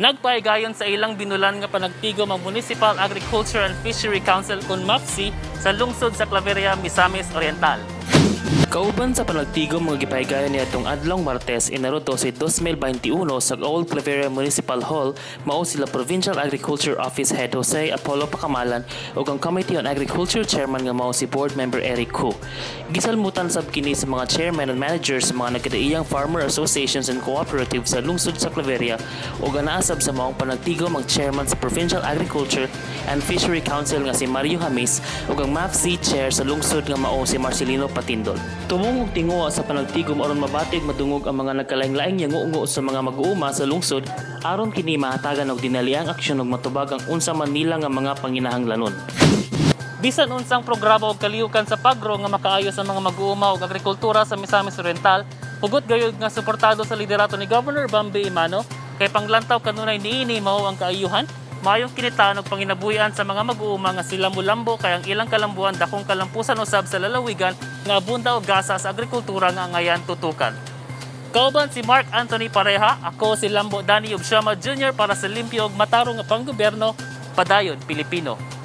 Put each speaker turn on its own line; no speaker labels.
Nagpahigayon sa ilang binulan nga panagtigom ang Municipal Agriculture and Fishery Council kon MAFC sa lungsod sa Claveria, Misamis Oriental. Kauban sa panagtigom nga gipahigayon niadtong adlong Martes, Enero 12, 2021 sa Old Claveria Municipal Hall mao sila Provincial Agriculture Office Head Jose Apollo Pacamalan ug ang Committee on Agriculture Chairman nga mao si Board Member Eric Cu. Gisalmutan sab kini sa mga chairman and managers sa mga nagkadaiyang farmer associations and cooperatives sa lungsod sa Claveria ug anaa sab sa maong panagtigom ang chairman sa Provincial Agriculture and Fishery Council nga si Mario Hamis ug ang MAFC chair sa lungsod nga mao si Marcelino Patindol. Tumong og tinguha sa panagtigom aron mabati ug madungog ang mga nagkalaing-laing yangungo sa mga mag-uuma sa lungsod aron kini mahatagan og dinaliang aksyon ug matubag ang unsa man nila nga mga panginahanglanon. Bisan unsang programa og kalihukan sa pagro nga makaayo sa mga mag-uuma og agrikultura sa Misamis Oriental, hugot gayud nga suportado sa liderato ni Governor Bambi Emano kay panglantaw kanunay niini mao ang kaayuhan, maayong kinitaan og panginabuhian sa mga mag-uuma nga sila mulambo kay ang ilang kalambuan dakong kalampusan usab sa lalawigan nga abunda og gasa sa agrikultura nga angayan tutukan. Kauban si Mark Anthony Pareja, ako si Lambo Danny Obsioma Jr. para sa limpyo ug matarong nga panggobyerno, Padayon Pilipino.